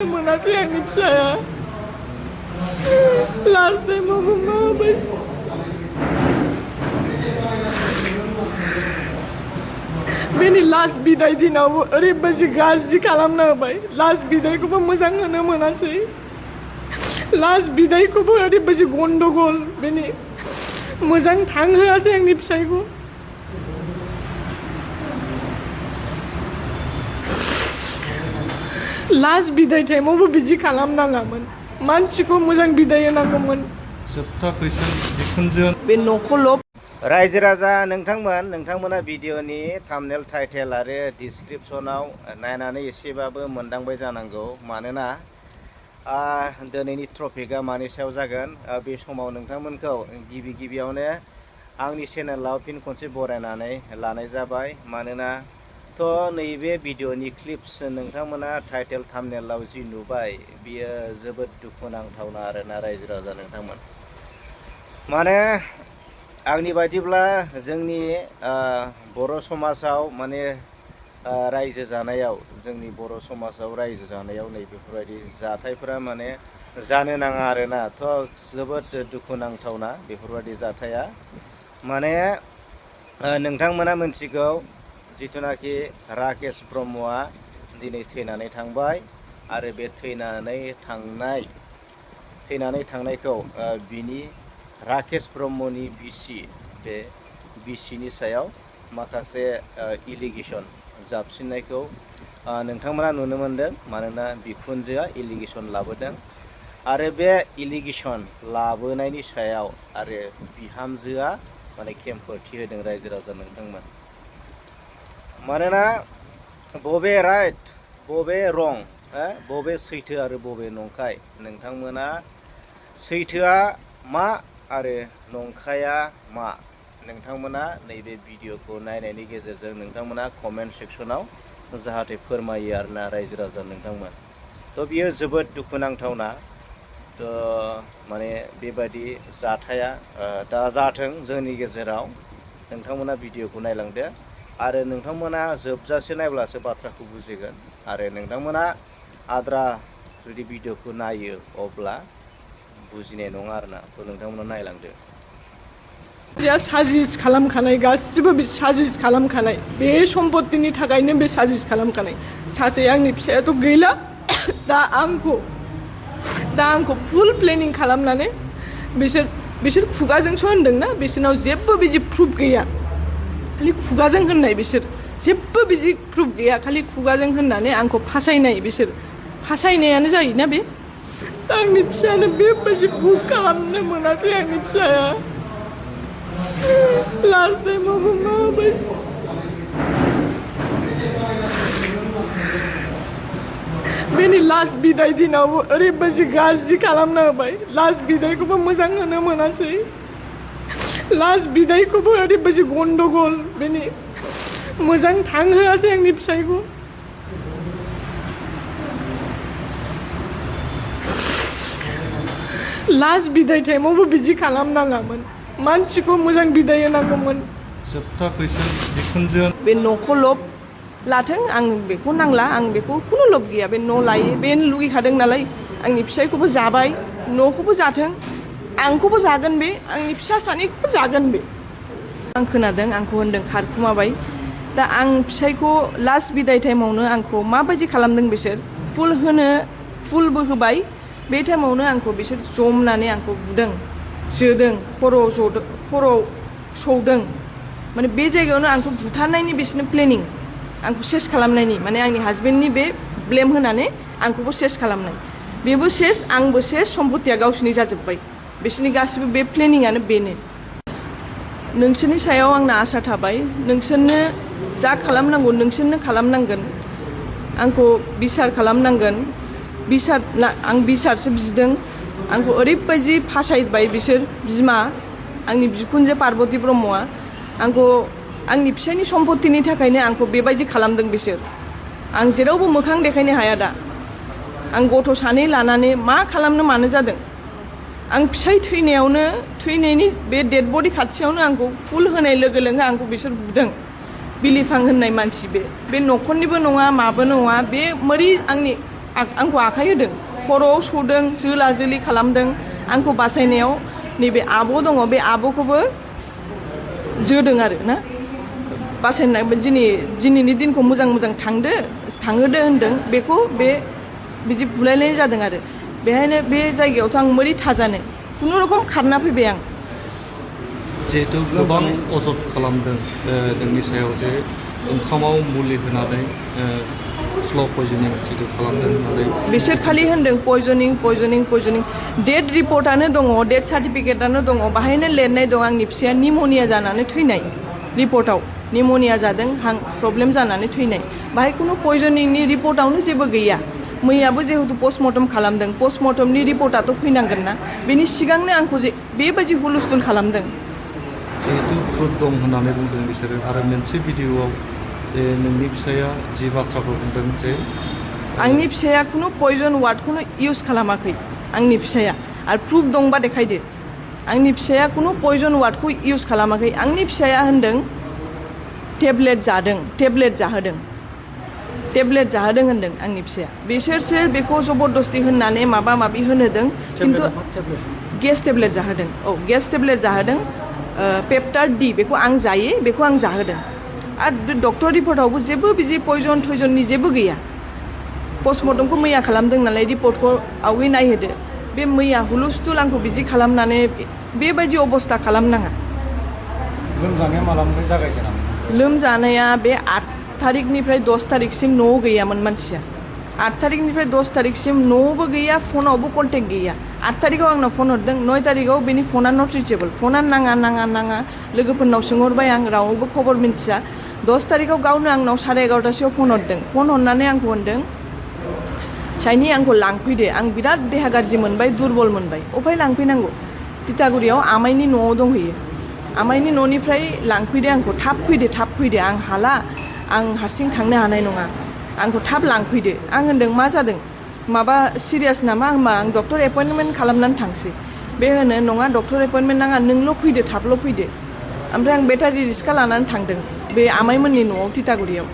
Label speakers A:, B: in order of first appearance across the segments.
A: मोनासै आंनि फिसाया लास्ट टाइमावबो माबाय बेनि लास्ट बिदाय दिनावबो ओरैबायदि गाज्रि खालामना होबाय लास्ट बिदायखौबो मोजां होनो मोनासै लास्ट बिदायखौबो ओरैबायदि गन्डगल बेनि मोजां थांहोआसै आंनि फिसायखौ लास्ट बिदाय टाइमावबो बिदि खालामनाङामोन मानसिखौ मोजां बिदाय होनांगौमोन
B: जोबथा कुइसन बिखुनजो
A: बे न'खौ लब
C: रायजो राजा नोंथांमोना भिडिअनि थाम्बनेल टाइटेल आरो डिसक्रिपसनाव नायनानै एसेबाबो मोनदांबाय जानांगौ मानोना दिनैनि टपिकआ मानि सायाव जागोन बे समाव नोंथांमोनखौ गिबियावनो आंनि चेनेलाव फिन खनसे बरायनानै लानाय जाबाय मानोना नैबे भिडिअनि क्लिप्स नोंथांमोना टाइटेल थाम्बनेलाव जि नुबाय बियो जोबोद दुखुनांथावना आरोना रायजो राजा नोंथांमोन माने आंनि बायदिब्ला जोंनि बर' समाजाव माने रायजो जानायाव जोंनि बर' समाजाव रायजो जानायाव नैबेफोरबायदि जाथायफोरा माने जानो नाङा आरोना जोबोद दुखुनांथावना बेफोरबायदि जाथाया माने नोंथांमोना मिथिगौ जिथुनाखि राकेश ब्रह्मआ दिनै थैनानै थांबाय आरो बे थैनानै थांनायखौ बिनि राकेश ब्रह्मनि बे बिसिनि सायाव माखासे इलिगेसन जाबसिननायखौ नोंथांमोना नुनो मोनदों मानोना बिखुनजोआ इलिगेसन लाबोदों आरो बे इलिगेसन लाबोनायनि सायाव आरो बिहामजोआ माने खेमफोरथि होदों रायजो राजा नोंथांमोन मानोना बबे राइट बबे रं बबे सैथो आरो बबे नंखाय नोंथांमोना सैथोआ मा आरो नंखाया मा नोंथांमोना नैबे भिडिअखौ नायनायनि गेजेरजों नोंथांमोना कमेन्ट सेक्सनाव जाहाथे फोरमायो आरोना रायजो राजा नोंथांमोन बियो जोबोद दुखुनांथावना माने बेबायदि जाथाया दा जाथों जोंनि गेजेराव नोंथांमोना भिडिअखौ नायलांदो आरो नोंथांमोना जोबजासे नायब्लासो बाथ्राखौ बुजिगोन आरो नोंथांमोना आद्रा जुदि भिडिअखौ नायो अब्ला बुजिनाय नङा आरोना नोंथांमोना नायलांदो
A: साजिश खालामखानाय गासिबो बे साजिश खालामखानाय बे सम्पतिनि थाखायनो बे साजिश खालामखानाय सासे आंनि फिसायाथ' गैला दा आंखौ फुल प्लेनिं खालामनानै बिसोर खुगाजोंसो होनदोंना बिसोरनाव जेबो बिदि प्रुफ गैया खालि खुगाजों होननाय बिसोर जेबो बिदि प्रुफ गैया खालि खुगाजों होननानै आंखौ फासायनाय बिसोर फासायनायानो जायोना बे आंनि फिसायानो बेबायदि भुल खालामनो मोनासै आंनि फिसाया लास्ट टाइमावबो माबाय बेनि लास्ट बिदाय दिनावबो ओरैबायदि गाज्रि खालामना होबाय लास्ट बिदायखौबो मोजां होनो मोनासै लास्ट बिदायखौबो ओरैबायदि गन्डगल बेनि मोजां थांहोआसै आंनि फिसायखौ लास्ट बिदाय टाइमावबो बिदि खालामनाङामोन मानसिखौ मोजां बिदाय होनांगौमोन
B: जोबथा कुइसन बिखुनजो
A: बे न'खौ लब लाथों आं बेखौ नांला आं बेखौ खुनु लब गैया बे न' लायो बे लुगैखादों नालाय आंनि फिसायखौबो जाबाय न'खौबो जाथों आंखौबो जागोन बे आंनि फिसा सानैखौबो जागोन बे आं खोनादों आंखौ होनदों खारखुमाबाय दा आं फिसायखौ लास्ट बिदाय टाइमावनो आंखौ माबायदि खालामदों बिसोर फुलबो होबाय बे टाइमावनो आंखौ बिसोर जमनानै आंखौ बुदों जोदों खर'आव सौदों माने बे जायगायावनो आंखौ बुथारनायनि बिसोरनो प्लेनिं आंखौ सेस खालामनायनि माने आंनि हाजबेन्डनि बे ब्लेम होनानै आंखौबो सेस खालामनाय बेबो सेस आंबो सेस सम्पतिया गावसिनि जाजोब्बाय बिसोरनि गासिबो बे प्लेनिंआनो बेनो नोंसोरनि सायाव आंना आसा थाबाय नोंसोरनो जा खालामनांगौ नोंसोरनो खालामनांगोन आंखौ बिसार खालामनांगोन आं बिसारसो बिदों आंखौ ओरैबायदि फासायबाय बिसोर बिमा आंनि बिखुनजो पार्बती ब्रह्मआ आंखौ आंनि फिसायनि सम्पतिनि थाखायनो आंखौ बेबायदि खालामदों बिसोर आं जेरावबो मोखां देखायनो हाया दा आं गथ' सानै लानानै मा खालामनो मानो जादों आं फिसाय थैनायनि बे डेड बडि खाथियावनो आंखौ फुल होनाय लोगो लोगो आंखौ बिसोर बुदों बिलिफां होननाय मानसि बे न'खरनिबो नङा माबो नङा बे मोरै आंनि आंखौ आखाइ होदों खर'आव सौदों जोला जोलि खालामदों आंखौ बासायनायाव नैबे आब' दङ बे आब'खौबो जोदों आरो ना बासायनाय दिनैनि दिनखौ मोजां थांहोदो होनदों बेखौ बिदि बुलायनाय जादों आरो बेहायनो बे जायगायावथ' आं मोरै थाजानो खुनुरखम खारना फैबाय आं
B: जिहेतु गोबां अजद खालामदों नोंनि सायाव जे ओंखामाव मुलि होनानै स्ल' पयजनिं जितु खालामदों होननानै
A: बिसोर खालि होनदों पयजनिं डेट रिपर्टआनो दङ डेट सार्टिफिकेटआनो दङ बाहायनो लिरनाय दं आंनि फिसाया निम'निया जानानै थैनाय रिपर्टआव निम'निया जादों हां प्रब्लेम जानानै थैनाय बाहाय खुनु पयजनिंनि रिपर्टआवनो जेबो गैया मैयाबो जिहेतु पस्टमर्टम खालामदों पस्टमर्टमनि रिपर्टआथ' फैनांगोन ना बेनि सिगांनो आंखौ बेबायदि हुलुस्थुल खालामदों
B: जिहेतु भुत दं होननानै बुंदों बिसोरो आरो मोनसे भिडिअ'आव जे नोंनि फिसाया जि बाथ्राखौ बुंदों जे
A: आंनि फिसाया खुनु पयजन वार्डखौनो इउज खालामाखै आंनि फिसाया आरो प्रुफ दंबा देखायदो आंनि फिसाया खुनु पयजन वार्डखौ इउज खालामाखै आंनि फिसाया होनदों टेब्लेट जाहोदों होनदों आंनि फिसाया बिसोरसो बेखौ जबरदस्ति होननानै माबा माबि होनहोदों खिन्थु गेस टेब्लेट जाहोदों गेस टेब्लेट जाहोदों पेप्टार डि बेखौ आं जायो बेखौ आं जाहोदों आरो डक्टर रिपर्टआवबो जेबो बिदि पयजन थयजननि जेबो गैया पस्टमर्टमखौ मैया खालामदों नालाय रिपर्टखौ आवगै नायहोदो बे मैया हुलुस्थुल आंखौ बिदि खालामनानै बेबायदि अबस्था खालामनाङा
D: लोमजानाया मालानिफ्राय जागायजेनामोन
A: लोमजानाया बे 8 थारिखनिफ्राय 10 थारिखसिम न'आव गैयामोन मानसिया 8 थारिखनिफ्राय 10 थारिखसिम न'आवबो गैया फनावबो कन्टेक्ट गैया 8 थारिखआव आंनाव फन हरदों 9 थारिखआव बेनि फना नट रिचेबल फना नाङा लोगोफोरनाव सोंहरबाय आं रावबो खबर मिन्थिया 10 थारिखआव गावनो आंनाव 11:30 फन हरदों फन हरनानै आंखौ होनदों चाइनि आंखौ लांफैदो आं बिराद देहा गाज्रि मोनबाय दुरबल मोनबाय अफाय लांफैनांगौ तितागुरियाव आमाइनि न'आव दंहैयो आमाइनि न'निफ्राय लांफैदो आंखौ थाब फैदो आं हाला आं हारसिं थांनो हानाय नङा आंखौ थाब लांफैदो आं होनदों मा जादों माबा सिरियास नामा होमबा आं डक्टर एपइन्टमेन्ट खालामनानै थांसै बे होनो नङा डक्टर एपइन्टमेन्ट नाङा नोंल' फैदो थाबल' फैदो ओमफ्राय आं बेटारि रिक्सा लानानै थांदों बे आमाइमोननि न'आव तितागुरियाव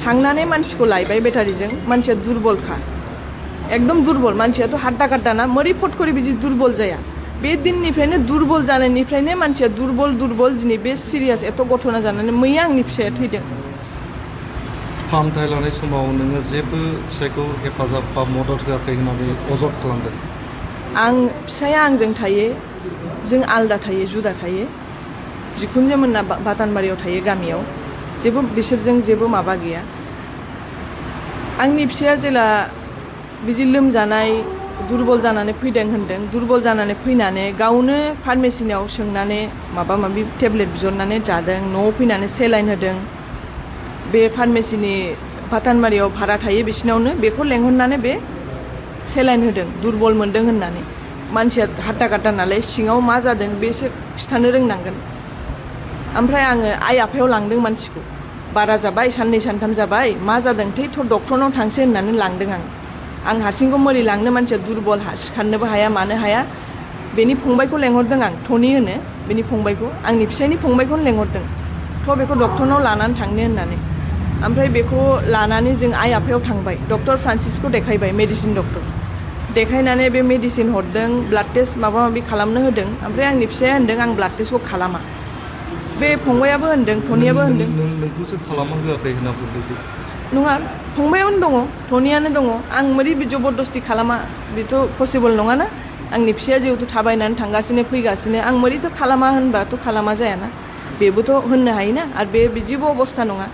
A: थांनानै मानसिखौ लायबाय बेटारिजों मानसिया दुरबलखा एकदम दुरबल मानसियाथ' हाड्डा गाड्डाना मोरै फटकरि बिदि दुरबल जाया बे दिननिफ्रायनो दुरबल जानायनिफ्रायनो मानसिया दुरबल दिनै बे सिरियास एथ' घटना जानानै मैया आंनि फिसाया थैदों
B: फाहामथाय लानाय समाव नोङो जेबो फिसायखौ हेफाजाब बा मदद होआखै होननानै अजद खालामदों
A: आं फिसाया आंजों थायो जों आलदा थायो जुदा थायो बिखुनजो मोनना बातानबारियाव थायो गामियाव जेबो बिसोरजों जेबो माबा गैया आंनि फिसाया जेला बिदि लोमजानाय दुरबल जानानै फैदों होनदों दुरबल जानानै फैनानै गावनो फार्मेसिनाव सोंनानै माबा माबि टेब्लेट बिहरनानै जादों न'आव फैनानै सेलाइन होदों बे फार्मेसिनि बातानबारियाव भारा थायो बिसिनावनो बेखौ लेंहरनानै बे सेलाइन होदों दुरबल मोनदों होननानै मानसिया हाट्टा गाट्टा नालाय सिङाव मा जादों बेसो खिथानो रोंनांगोन ओमफ्राय आङो आइ आफायाव लांदों मानसिखौ बारा जाबाय 2 3 जाबाय मा जादों थ' डक्टरनाव थांसै होननानै लांदों आं हारसिंखौ मोरै लांनो मानसिया दुरबल सिखारनोबो हाया मानो हाया बेनि फंबायखौ लेंहरदों आं टनि होनो बेनि फंबायखौ आंनि फिसायनि फंबायखौनो लेंहरदों थ' बेखौ डक्टरनाव लानानै थांनो होननानै ओमफ्राय बेखौ लानानै जों आइ आफायाव थांबाय डक्टर फ्रान्सिसखौ देखायबाय मेडिसिन डक्टर देखायनानै बे मेडिसिन हरदों ब्लाड टेस्ट माबा माबि खालामनो होदों ओमफ्राय आंनि फिसाया होनदों आं ब्लाड टेस्टखौ खालामा बे फंबायाबो होनदों टनियाबो होनदों
B: नोंखौसो खालामनो होआखै होनना बुंदों
A: नङा फंबायावनो दङ टनियानो दङ आं मोरै जबरदस्ति खालामा बेथ' पसिबल नङाना आंनि फिसाया जिहेतु थाबायनानै थांगासिनो फैगासिनो आं मोरैथ' खालामा होनबाथ' खालामा जायाना बेबोथ' होननो हायोना आरो बे बिदिबो अबस्था नङा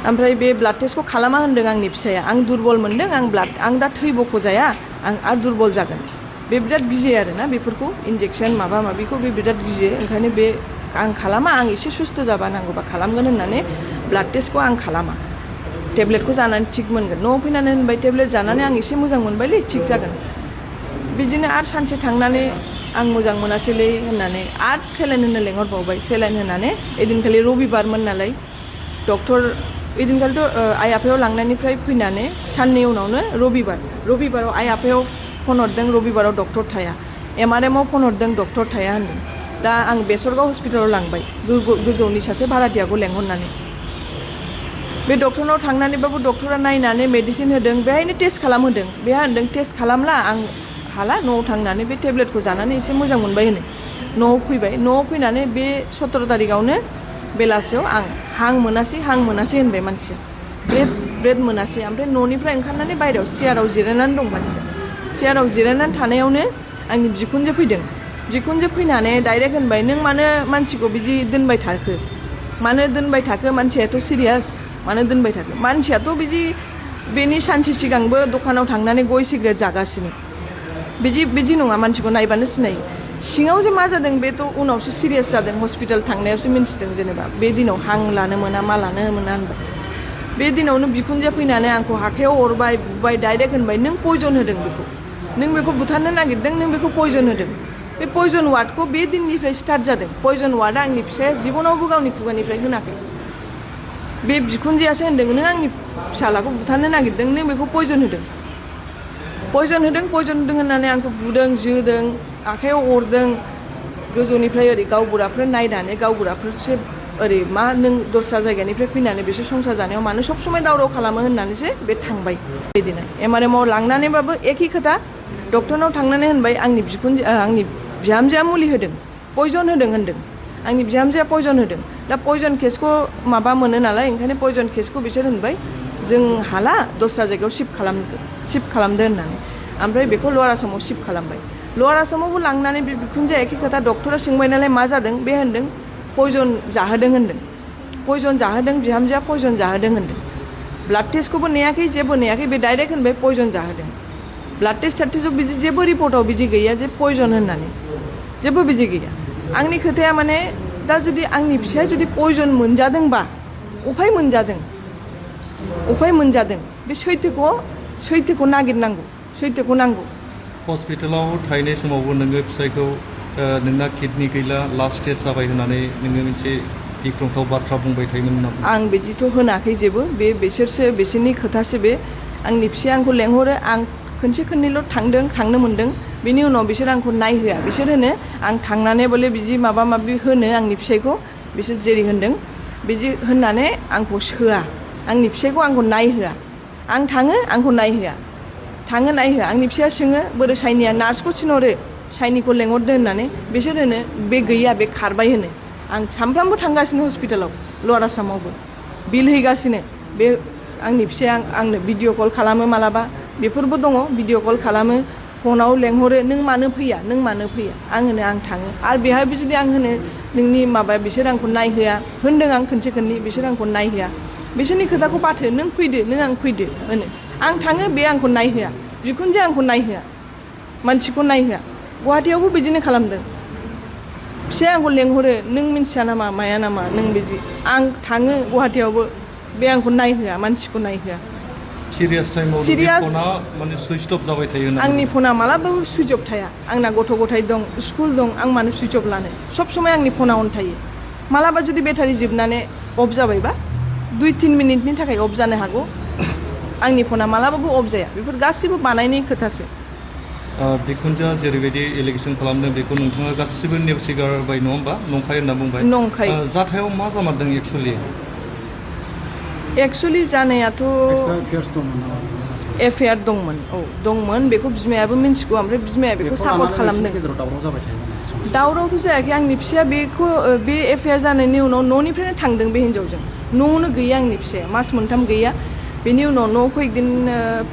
A: ओमफ्राय बे ब्लाड टेस्टखौ खालामा होनदों आंनि फिसाया आं दुरबल मोनदों आं दा थै बख' जाया आं आरो दुरबल जागोन बे बिराद गियो आरोना बेफोरखौ इन्जेक्सन माबा माबिखौ बे बिराद गियो ओंखायनो बे आं खालामा आं एसे सुस्थ' जाबा नांगौबा खालामगोन होननानै ब्लाड टेस्टखौ आं खालामा टेब्लेटखौ जानानै थिग मोनगोन न'आव फैनानै होनबाय टेब्लेट जानानै आं एसे मोजां मोनबायलै थिग जागोन बिदिनो आरो सानसे थांनानै आं मोजां मोनासैलै होननानै आरो सेलाइन होनो लेंहरबावबाय सेलाइन होनानै ओइदिनखालि रबिबारमोन नालाय डक्टर ओइदिनखालिथ' आइ आफायाव लांनायनिफ्राय फैनानै साननै उनावनो रबिबाराव आइ आफायाव फन हरदों रबिबाराव डक्टर थाया MRMआव फन हरदों डक्टर थाया होनदों दा आं बेसरगाव हस्पिटालाव लांबाय गोजौनि सासे भाराथियाखौ लेंहरनानै बे डक्टरनाव थांनानैबाबो डक्टरा नायनानै मेडिसिन होदों बेहायनो टेस्ट खालामहोदों बेहा होनदों टेस्ट खालामला आं हाला न'आव थांनानै बे टेब्लेटखौ जानानै एसे मोजां मोनबाय होनो न'आव फैबाय न'आव फैनानै बे 17 तारिखावनो बेलासियाव आं हां मोनासै होनबाय मानसिया ब्रेड मोनासै ओमफ्राय न'निफ्राय ओंखारनानै बायहेरायाव चेयाराव जिरायनानै दं मानसिया चेयाराव जिरायनानै थानायावनो आंनि बिखुनजो फैदों बिखुनजो फैनानै डाइरेक्ट होनबाय नों मानो मानसिखौ बिदि दोनबाय थाखो मानो दोनबाय थाखो मानसियाथ' सिरियास मानो दोनबाय थाखो मानसियाथ' बिदि बेनि सानसे सिगांबो दखानाव थांनानै गय सिगारेट जागासिनो बिदि नङा मानसिखौ नायबानो सिनायो सिङाव जे मा जादों बेथ' उनावसो सिरियास जादों हस्पिटाल थांनायावसो मिन्थिदों जेनेबा बे दिनाव हां लानो मोना मा लानो मोना होनबाय बे दिनावनो बिखुनजोआ फैनानै आंखौ आखायाव अरबाय बुबाय डाइरेक्ट होनबाय नों पयजन होदों नों बेखौ बुथारनो नागिरदों नों बेखौ पयजन होदों बे पयजन वार्डखौ बे दिननिफ्राय स्टार्ट जादों पयजन वार्डआ आंनि फिसाया जिबनावबो गावनि खुगानिफ्राय होनाखै बे बिखुनजोआसो होनदों नों आंनि फिसालाखौ बुथारनो नागिरदों नों बेखौ पयजन होदों होननानै आंखौ बुदों जोदों आखायाव अरदों गोजौनिफ्राय ओरै गावबुराफोर नायनानै गावबुराफोरसो ओरै मा नों दस्रा जायगानिफ्राय फैनानै बिसोर संसार जानायाव मानो सब समाय दावराव खालामो होननानैसो बे थांबाय बेदिनो एमआरएमआव लांनानैबाबो एखे खोथा डक्टरनाव थांनानै होनबाय आंनि बिहामजोआ मुलि होदों पयजन होदों होनदों आंनि बिहामजोआ पयजन होदों दा पयजन केसखौ माबा मोनो नालाय ओंखायनो पयजन केसखौ बिसोर होनबाय जों हाला दस्रा जायगायाव शिफ्ट खालामदो होननानै ओमफ्राय बेखौ लवार आसामाव शिफ्ट खालामबाय लवार आसामावबो लांनानै बे बिखुनजोआ एखे खोथा डक्टरा सोंबाय नालाय मा जादों बे होनदों पयजन जाहोदों होनदों बिहामजोआ पयजन जाहोदों होनदों ब्लाड टेस्टखौबो नेयाखै जेबो नेयाखै बे डाइरेक्ट होनबाय पयजन जाहोदों ब्लाड टेस्टआव बिदि जेबो रिपर्टआव बिदि गैया जे पयजन होननानै जेबो बिदि गैया आंनि खोथाया माने दा जुदि आंनि फिसाया जुदि पयजन मोनजादोंबा उफाय मोनजादों बे सैथोखौ नागिरनांगौ
B: हस्पिटालाव थाहैनाय समावबो नोङो फिसायखौ नोंना किडनि गैला लास्ट स्टेज जाबाय होननानै नोङो मोनसे गिख्रंथाव बाथ्रा बुंबाय थायोमोन नामा
A: आं बिदिथ' होनाखै जेबो बिसोरनि खोथासो बे आंनि फिसाया आंखौ लेंहरो आं खनसेल' थांनो मोन्दों बेनि उनाव बिसोर आंखौ नायहोआ बिसोर होनो आं थांनानै बले बिदि माबा माबि होनो आंनि फिसायखौ बिसोर जेरै होनदों बिदि होननानै आंखौ सोआ आंनि फिसायखौ आंखौ नायहोआ आं थाङो आंखौ नायहोआ आंनि फिसाया सोङो बोरो साइनिया नार्सखौ थिनहरो साइनिखौ लेंहरदो होननानै बिसोर होनो बे गैया बे खारबाय होनो आं सामफ्रामबो थांगासिनो हस्पिटालाव लवार आसामावबो बिल हैगासिनो बे आंनि फिसाया आंनो भिडिअ कल खालामो मालाबा बेफोरबो दङ भिडिअ कल खालामो फनाव लेंहरो नों मानो फैया आं होनो आं थाङो आरो बेहायबो जुदि आं होनो नोंनि माबा बिसोर आंखौ नायहोआ होनदों आं खनसे बिसोर आंखौ नायहोआ बिसोरनि खोथाखौ बाथो नों फैदो आं फैदो होनो आं थाङो बे आंखौ नायहोआ बिखुनजो आंखौ नायहोआ मानसिखौ नायहोआ गुवाहाटियावबो बिदिनो खालामदों फिसाया आंखौ लेंहरो नों मिन्थिया नामा माया नामा नों बिदि आं थाङो गुवाहाटियावबो बे आंखौ नायहोआ मानसिखौ नायहोआ
B: सिरियास टाइमाव फना माने सुइच अफ जाबाय थायो
A: आंनि फना मालाबाबो सुइच अफ थाया आंना गथ' गथाय दं स्कुल दं आं मानो सुइच अफ लानो सब समय आंनि फना अन थायो मालाबा जुदि बेटारि जोबनानै अफ जाबायबा 2-3 मिनिटनि थाखाय अफ जानो हागौ आंनि फना मालाबाबो अफ जाया बेफोर गासिबो बानायनाय खोथासो
B: बिखुनजोआ जेरैबायदि एलिगेसन खालामदों बेखौ नोंथाङा गासिबो नेवसिगारबाय नङा होमबा नंखाय होनना बुंबाय
A: नंखाय
B: जाथायाव मा जामारदों
A: एक्सुअलि जानायाथ' एफआइआर दंमोन बेखौ बिमायाबो मिन्थिगौ ओमफ्राय बिमाया बेखौ सापर्ट खालामदों दावरावथ' जायाखै आंनि फिसाया बे एफआइआर जानायनि उनाव न'निफ्रायनो थांदों बे हिन्जावजों न'आवनो गैया आंनि फिसाया मास मोनथाम गैया बेनि उनाव न'आव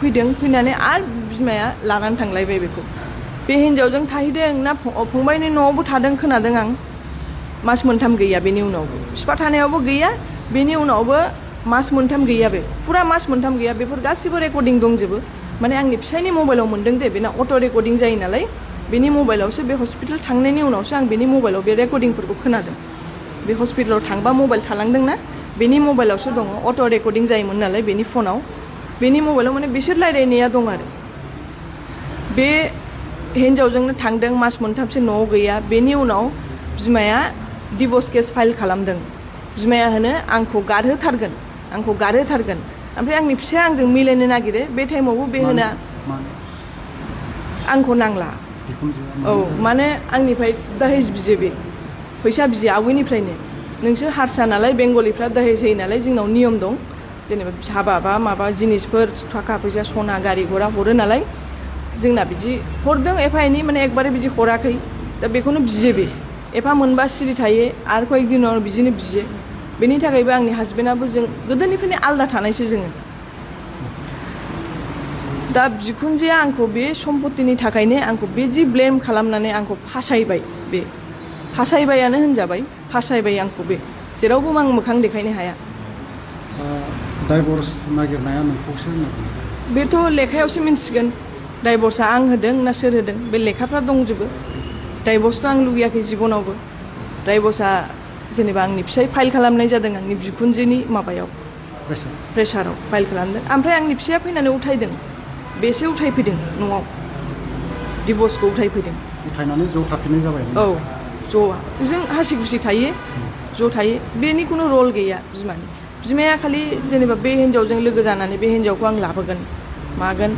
A: फैदों फैनानै आरो बिमाया लानानै थांलायबाय बेखौ बे हिन्जावजों थाहैदों ना फंबायनि न'आवबो थादों खोनादों आं मास मोनथाम गैया बेनि उनावबो बिफा थानायावबो गैया बेनि उनावबो मास मोनथाम गैया बे फुरा मास मोनथाम गैया बेफोर गासिबो रेकर्डिं दंजोबो माने आंनि फिसायनि मबाइलाव मोन्दों दे बेना अट' रेकर्डिं जायो नालाय बेनि मबाइलावसो बे हस्पिटाल थांनायनि उनावसो आं बेनि मबाइलाव बे रेकर्डिंफोरखौ खोनादों बे हस्पिटालाव थांबा मबाइल थालांदोंना बेनि मबाइलावसो दङ अट' रेकर्डिं जायोमोन नालाय बेनि फनाव बेनि मबाइलाव माने बिसोर रायज्लायनाया दं आरो बे हिन्जावजोंनो थांदों मास मोनथामसो न'आव गैया बेनि उनाव बिमाया डिभर्स केस फाइल खालामदों बिमाया होनो आंखौ गारहोथारगोन ओमफ्राय आंनि फिसाया आंजों मिलायनो नागिरो बे टाइमावबो बे होना आंखौ नांला माने आंनिफ्राय दाहेज बियो बे फैसा बियो आवगैनिफ्रायनो नोंसोर हारसा नालाय बेंगलिफ्रा दाहेज होयो नालाय जोंनाव नियम दं जेनेबा हाबा बा माबा जिनिसफोर थाखा फैसा सना गारि घरा हरो नालाय जोंना बिदि हरदों एफा एनै माने एकबारे बिदि हराखै दा बेखौनो बियो बे एफा मोनबा सिरि थायो आरो कয়েक दिन उनाव बिदिनो बियो बेनि थाखायबो आंनि हासबेन्डआबो जों गोदोनिफ्रायनो आलदा थानायसो जोङो दा बिखुनजोआ आंखौ बे सम्पतिनि थाखायनो आंखौ बेदि ब्लेम खालामनानै आंखौ फासायबाय बे फासायबायानो होनजाबाय फासायबाय आंखौ बे जेरावबो आं मोखां देखायनो हाया
D: डाइभर्स नागिरनाया नोंखौसो
A: बेथ' लेखायावसो मिन्थिगोन डाइभर्सआ आं होदों ना सोर होदों बे लेखाफ्रा दंजोबो डाइभर्सथ' आं लुगैयाखै जिबनावबो डाइभर्सआ जेनेबा आंनि फिसाय फाइल खालामनाय जादों आंनि बिखुनजोनि माबायाव प्रेसाराव फाइल खालामदों ओमफ्राय आंनि फिसाया फैनानै उथायदों बेसो उथायफैदों न'आव डिभर्सखौ उथायफैदों
D: उथायनानै ज' थाफिननाय जाबाय
A: औ ज'आ जों हासि खुसि थायो ज' थायो बेनि खुनु रल गैया बिमाया खालि जेनेबा बे हिन्जावजों लोगो जानानै बे हिन्जावखौ आं लाबोगोन मागोन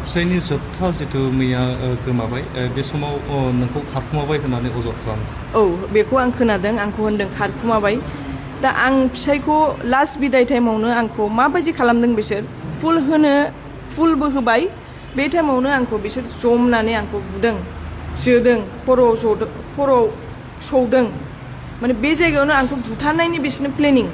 B: फिसायनि जोबथा जिथु मैया गोमाबाय बे समाव नोंखौ खारखुमाबाय होननानै अजद खालामो
A: औ बेखौ आं खोनादों आंखौ होनदों खारखुमाबाय दा आं फिसायखौ लास्ट बिदाय टाइमावनो आंखौ माबायदि खालामदों बिसोर फुलबो होबाय बे टाइमावनो आंखौ बिसोर जमनानै आंखौ बुदों जोदों खर'आव सौदों माने बे जायगायावनो आंखौ बुथारनायनि बिसोरनो प्लेनिं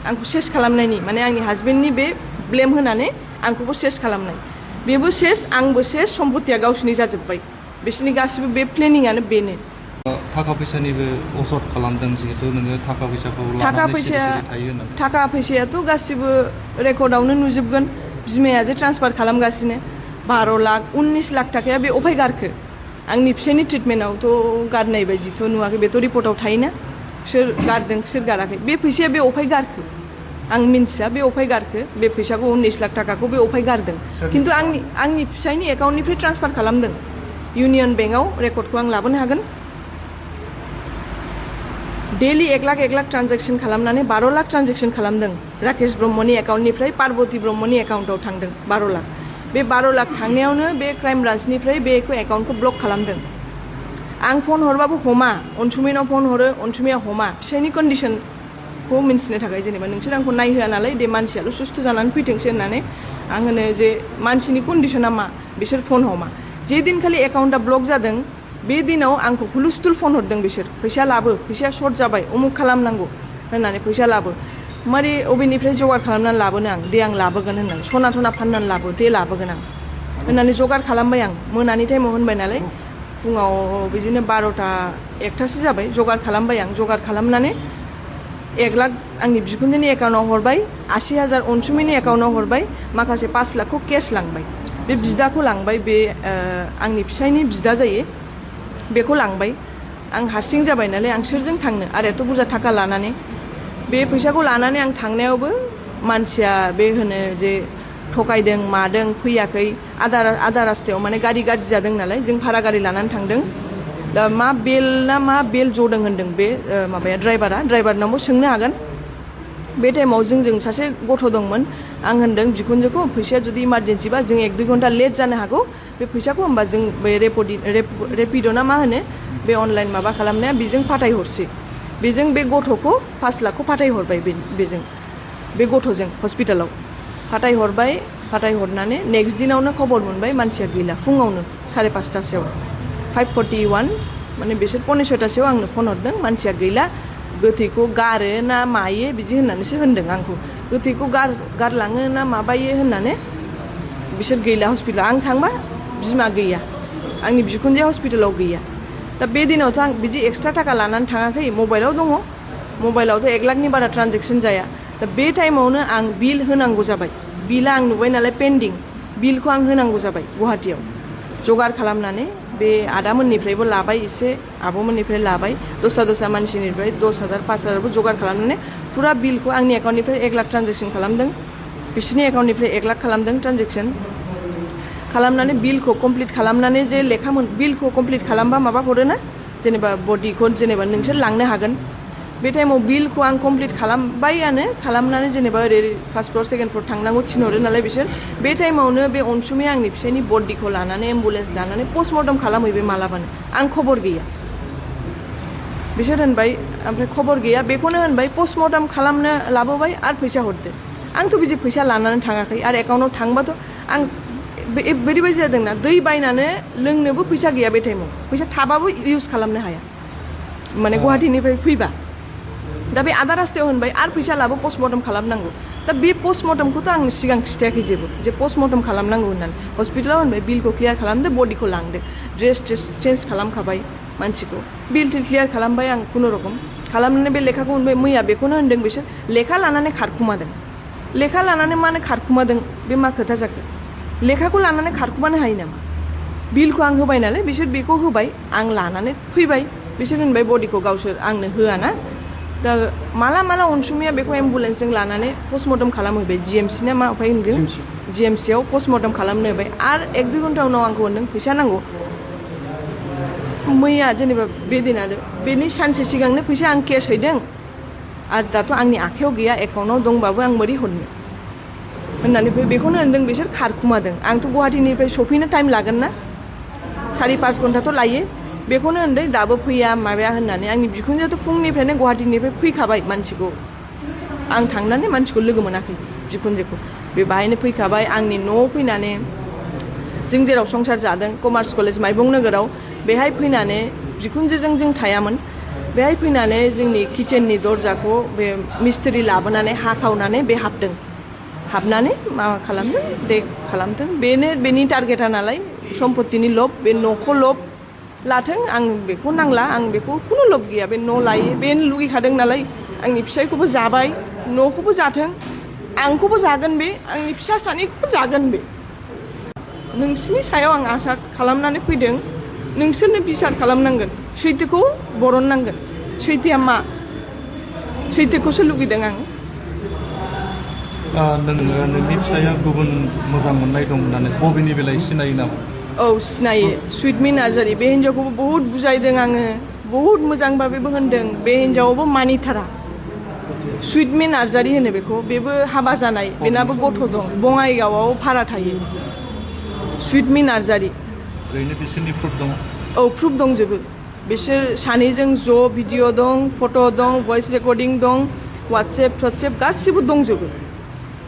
A: आंखौ सेस खालामनायनि माने आंनि हासबेन्डनि बे ब्लेम होनानै आंखौबो सेस खालामनाय बेबो सेस आंबो सेस सम्पतिया गावसिनि जाजोब्बाय बिसोरनि गासिबो बे प्लेनिंआनो बेनो
B: थाखा फैसानिबो अजद खालामदों जिहेतु नोङो थाखा फैसाखौ लानानै सिरि थायो होननानै
A: थाखा फैसायाथ' गासिबो रेकर्डआवनो नुजोबगोन बिमाया जे ट्रान्सफार खालामगासिनो 12 लाख 19 लाख थाखाया बे अफाय गारखो आंनि फिसायनि ट्रिटमेन्टआवथ' गारनाय बायदिथ' नुवाखै बेथ' रिपर्टआव थायोना सोर गारदों सोर गाराखै बे फैसाया बे अफाय गारखो आं मिन्थिया बे अफाय गारखो बे फैसाखौ 19 लाख थाखाखौ बे अफाय गारदों खिन्थु आंनि फिसायनि एकाउन्टनिफ्राय ट्रान्सफार खालामदों इउनियन बेंकआव रेकर्डखौ आं लाबोनो हागोन डेलि 1 लाख ट्रान्जेक्सन खालामनानै 12 लाख ट्रान्जेक्सन खालामदों राकेश ब्रह्मनि एकाउन्टनिफ्राय पार्बती ब्रह्मनि एकाउन्टआव थांदों 12 लाख बे 12 लाख थांनायावनो बे क्राइम ब्रान्चनिफ्राय बेखौ एकाउन्टखौ ब्लक खालामदों आं फन हरबाबो हमा अनसुमिनाव फन हरो अनसुमिया हमा फिसायनि कन्डिसनखौ मिन्थिनो थाखाय जेनेबा नोंसोर आंखौ नायहोआ नालाय दे मानसियाल' सुस्थ' जानानै फैथोंसै होननानै आं होनो जे मानसिनि कन्डिसना मा बिसोर फन हमा जे दिनखालि एकाउन्टआ ब्लक जादों बे दिनाव आंखौ हुलुस्थुल फन हरदों बिसोर फैसा लाबो फैसाया सर्ट जाबाय उमुक खालामनांगौ होननानै फैसा लाबो मारै अबेनिफ्राय जगार खालामनानै लाबोनो आं दे आं लाबोगोन होननानै सना फाननानै लाबो दे लाबोगोन आं होननानै जगार खालामबाय आं मोनानि टाइमाव होनबाय नालाय फुङाव बिदिनो 12टा 1टासो जाबाय जगार खालामबाय आं जगार खालामनानै 1 लाख आंनि बिखुनजोनि एकाउन्टआव हरबाय 80,000 अनसुमिनि एकाउन्टआव हरबाय माखासे 5 लाखखौ केस लांबाय बे बिदाखौ लांबाय बे आंनि फिसायनि बिदा जायो बेखौ लांबाय आं हारसिं जाबाय नालाय आं सोरजों थांनो आरो एथ' बुरजा थाखा लानानै बे फैसाखौ लानानै आं थांनायावबो मानसिया बे होनो जे थगायदों मादों फैयाखै आधा रास्तायाव माने गारि गाज्रि जादों नालाय जों भारा गारि लानानै थांदों दा मा बेल जदों होनदों बे माबाया ड्राइभारनावबो सोंनो हागोन बे टाइमाव जोंजों सासे गथ' दंमोन आं होनदों बिखुनजोखौ फैसाया जुदि इमारजेन्सिबा जों 1-2 घन्टा लेट जानो हागौ बे फैसाखौ होमबा जों बे रेपिड' ना मा होनो बे अनलाइन माबा खालामनाया बेजों फाथायहरसै बेजों बे गथ'खौ 5 लाखखौ फाथायहरबाय बेजों बे गथ'जों हस्पिटालाव फाथायहरनानै नेक्स्ट दिनावनो खबर मोनबाय मानसिया गैला फुङावनो 5:30 5:41 माने बिसोर 5:45 आंनो फन हरदों मानसिया गैला गोथैखौ गारो ना मायो बिदि होननानैसो होनदों आंखौ गोथैखौ गारलाङो ना माबायो होननानै बिसोर गैला हस्पिटालाव आं थांबा बिमा गैया आंनि बिखुनजोआ हस्पिटालाव गैया दा बे दिनावथ' आं बिदि एक्सट्रा थाखा लानानै थाङाखै मबाइलाव दङ मबाइलावथ' 1 लाखनि बारा ट्रान्जेक्सन जाया दा बे टाइमावनो आं बिल होनांगौ जाबाय बिला आं नुबाय नालाय पेन्डिं बिलखौ आं होनांगौ जाबाय गुवाहाटियाव जगार खालामनानै बे आदामोननिफ्रायबो लाबाय एसे आब'मोननिफ्राय लाबाय दस्रा मानसिनिफ्राय 10,000 5,000बो जगार खालामनानै फुरा बिलखौ आंनि एकाउन्टनिफ्राय 1 लाख ट्रान्जेक्सन खालामदों बिसोरनि एकाउन्टनिफ्राय 1 लाख खालामदों ट्रान्जेक्सन खालामनानै बिलखौ कमप्लिट खालामनानै जे बिलखौ कमप्लिट खालामबा माबा हरोना जेनेबा बडिखौ जेनेबा नोंसोर लांनो हागोन बे टाइमाव बिलखौ आं कमप्लिट खालामबायानो खालामनानै जेनेबा ओरै फार्स्ट फ्ल'र सेकेन्ड फ्ल'र थांनांगौ थिनहरो नालाय बिसोर बे टाइमावनो बे अनसुमिया आंनि फिसायनि बडिखौ लानानै एम्बुलेन्स लानानै पस्टमर्टम खालामहैबाय मालाबानो आं खबर गैया बिसोर होनबाय ओमफ्राय खबर गैया बेखौनो होनबाय पस्टमर्टम खालामनो लाबोबाय आरो फैसा हरदो आंथ' बिदि फैसा लानानै थाङाखै आरो एकाउन्टाव थांबाथ' आं बेबायदि जादोंना दै बायनानै लोंनोबो फैसा गैया बे टाइमाव फैसा थाबाबो इउज खालामनो हाया माने गुवाहाटीनिफ्राय फैबा दा बे आदा रास्तायाव होनबाय आरो फैसा लाबो पस्टमर्टम खालामनांगौ दा बे पस्टमर्टमखौथ' आं सिगां खिथायाखै जेबो जे पस्टमर्टम खालामनांगौ होननानै हस्पिटालाव होनबाय बिलखौ क्लियार खालामदो बडिखौ लांदो ड्रेस चेन्ज खालामखाबाय मानसिखौ बिल क्लियार खालामबाय आं खुनुरखम खालामनानै बे लेखाखौ होनबाय मैया बेखौनो होनदों बिसोर लेखा लानानै खारखुमादों लेखा लानानै मानो खारखुमादों बे मा खोथा जाखो लेखाखौ लानानै खारखुमानो हायो नामा बिलखौ आं होबाय नालाय बिसोर बेखौ होबाय आं लानानै फैबाय बिसोर होनबाय बडिखौ गावसोर आंनो होआ ना दा माला माला अनसुमिया बेखौ एम्बुलेन्सजों लानानै पस्टमर्टम खालामहोबाय जिएमसि ना मा ओमफ्राय होनगोन जिएमसियाव पस्टमर्टम खालामनो होबाय आरो 1-2 घन्टा उनाव आंखौ होनदों फैसा नांगौ मैया जेनेबा बे दिन आरो बेनि सानसे सिगांनो फैसा आं केस हैदों आरो दाथ' आंनि आखायाव गैया एकाउन्टाव दंबाबो आं बोरै हरनो होननानै बेखौनो होनदों बिसोर खारखुमादों आंथ' गुवाहाटीनिफ्राय सफैनो टाइम लागोन ना 4-5 घन्टाथ' लायो बेखौनो होनदों दाबो फैया माबाया होननानै आंनि बिखुनजोआथ' फुंनिफ्रायनो गुवाहाटीनिफ्राय फैखाबाय मानसिखौ आं थांनानै मानसिखौ लोगो मोनाखै बिखुनजोखौ बे बाहायनो फैखाबाय आंनि न'आव फैनानै जों जेराव संसार जादों कमार्स कलेज माइबं नोगोराव बेहाय फैनानै बिखुनजोजों जों थायामोन बेहाय फैनानै जोंनि किचेननि दरजाखौ बे मिस्ट्रि लाबोनानै हाखावनानै बे हाबनानै माबा खालामदों दे खालामदों बेनो बेनि टारगेटा नालाय सम्पतिनि लब बे न'खौ लब लाथों आं बेखौ नांला आं बेखौ खुनु लब गैया बे न' लायो बे लुगैखादों नालाय आंनि फिसायखौबो जाबाय न'खौबो जाथों आंखौबो जागोन बे आंनि फिसा सानैखौबो जागोन बे नोंसिनि सायाव आं आसा खालामनानै फैदों नोंसोरनो बिसार खालामनांगोन सैथोखौ बरननांगोन सैथोआ मा सैथोखौसो लुगैदों आं
B: नोङो नोंनि फिसाया गुबुन मोजां मोननाय दं होननानै बबेनि बेलाय सिनायो नामा
A: औ सिनायो सुइटमि नार्जारि बे हिन्जावखौबो बहुद बुजायदों आङो बहुद मोजां भाबेबो होनदों बे हिन्जावाबो मानिथारा सुइटमि नार्जारि होनो बेखौ बेबो हाबा जानाय बेनाबो गथ' दं बङाइगावआव भारा थायो सुइटमि नार्जारि
B: ओरैनो बिसोरनि प्रुफ दङ
A: औ प्रुफ दंजोबो बिसोर सानैजों ज' भिडिअ दं फट' दं भइस रेकर्डिं दं वाट्सएप गासिबो दंजोबो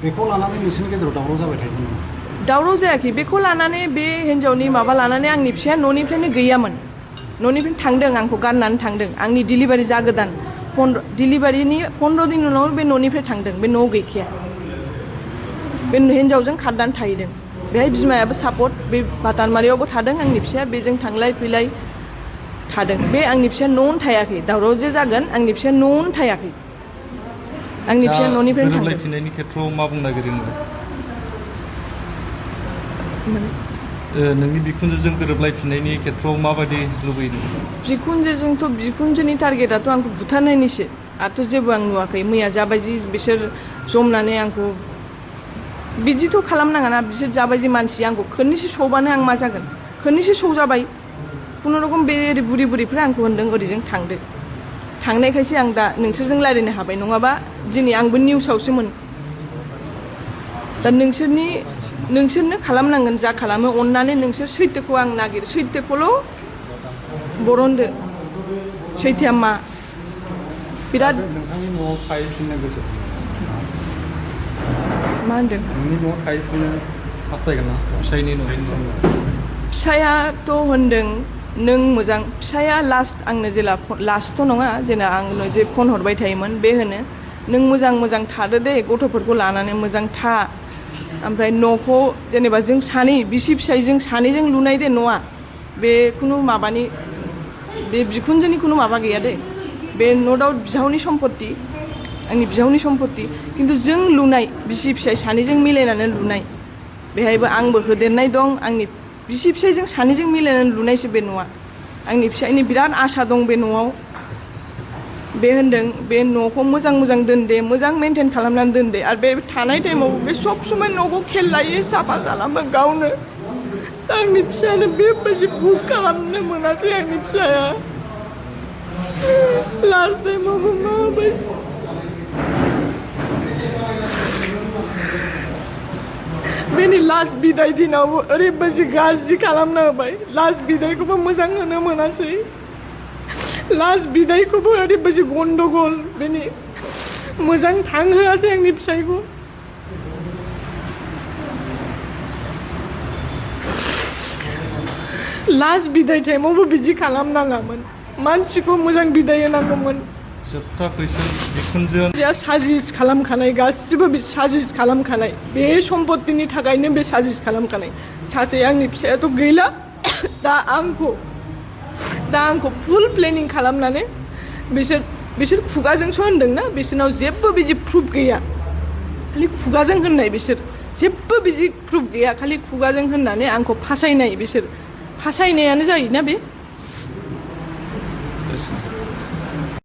D: बेखौ लानानै नोंसोरनि गेजेराव दावराव जाबाय थायोमोन नामा
A: दावराव जायाखै बेखौ लानानै बे हिन्जावनि माबा लानानै आंनि फिसाया न'निफ्रायनो गैयामोन न'निफ्रायनो थांदों आंखौ गारनानै थांदों आंनि डिलिभारि जागोदान डिलिभारिनि 15 दिन उनाव बे न'निफ्राय थांदों बे न'आव गैखाया बे हिन्जावजों खारनानै थाहैदों बेहाय बिमायाबो सापर्ट बे बातानमारियावबो थादों आंनि फिसाया बेजों थांलाय फैलाय थादों बे आंनि फिसाया न'आवनो थायाखै दावराव जे जागोन आंनि फिसाया न'आवनो थायाखै आंनि फिसाया न'निफ्रायनो थांदों
B: गोरोबलायफिननायनि खेथ्रआव मा बुंनो नागिरदों नोंनि बिखुनजोजों गोरोबलायफिननायनि खेथ्रआव माबायदि लुबैदों
A: बिखुनजोजोंथ' बिखुनजोनि टारगेटाथ' आंखौ बुथारनायनिसो आरोथ' जेबो आं नुवाखै मैया जाबायदि बिसोर जमनानै आंखौ बिदिथ' खालामनाङाना बिसोर जाबायदि मानसि आंखौ खोननैसो सौबानो आं मा जागोन खोननैसो सौजाबाय खुनुरखम बे बुरिफ्रा आंखौ होनदों ओरैजों थांदो थांनायखायसो आं दा नोंसोरजों रायज्लायनो हाबाय नङाबा दिनै आंबो निउसावसोमोन दा नोंसोरनो खालामनांगोन जा खालामो अननानै नोंसोर सैथोखौ आं नागिरो सैथोखौल' बरनदो सैथोआ मा बिराद
D: नोंथांनि न'आव थाहैफिननो गोसो
A: मा होनदों
D: नोंनि न'आव थाहैफिननो हास्थायगोन ना
B: फिसायनि न'
A: फिसायाथ' होनदों नों मोजां फिसाया लास्ट आंनो जेला लास्टथ' नङा जेला आंनो जे फन हरबाय थायोमोन बे होनो नों मोजां थादो दे गथ'फोरखौ लानानै मोजां था ओमफ्राय न'खौ जेनेबा जों सानै बिसि फिसायजों सानैजों लुनाय दे न'आ बे खुनु माबानि बे बिखुनजोनि खुनु माबा गैया दे बे न' दाउट बिहावनि सम्पत्ति आंनि बिहावनि सम्पत्ति खिन्थु जों लुनाय बिसि फिसाय सानैजों मिलायनानै लुनाय बेहायबो आंबो होदेरनाय दं आंनि बिसि फिसायजों सानैजों मिलायनानै लुनायसो बे न'आ आंनि फिसायनि बिराद आसा दं बे न'आव बे होनदों बे न'खौ मोजां दोनदे मोजां मेनटेन खालामनानै दोनदे आरो बे थानाय टाइमाव बे सब समाय न'खौ खेल लायो साफा खालामो गावनो आंनि फिसायानो बेबायदि भुल खालामनो मोनासै आंनि फिसाया लास्ट टाइमावबो माबायदि बेनि लास्ट बिदाय दिनावबो ओरैबायदि गाज्रि खालामना होबाय लास्ट बिदायखौबो मोजां होनो मोनासै लास्ट बिदायखौबो ओरैबायदि गन्डगल बेनि मोजां थांहोआसै आंनि फिसायखौ लास्ट बिदाय टाइमावबो बिदि खालामनाङामोन मानसिखौ मोजां बिदाय होनांगौमोन
B: जोबथा कुइसन बिखुनजोआ
A: साजिस खालामखानाय गासिबो बे साजिस खालामखानाय बे सम्पतिनि थाखायनो बे साजिस खालामखानाय सासे आंनि फिसायाथ' गैला दा आंखौ फुल प्लेनिं खालामनानै बिसोर खुगाजोंसो होनदोंना बिसोरनाव जेबो बिदि प्रुफ गैया खालि खुगाजों होननाय बिसोर जेबो बिदि प्रुफ गैया खालि खुगाजों होननानै आंखौ फासायनाय बिसोर फासायनायानो जायोना बे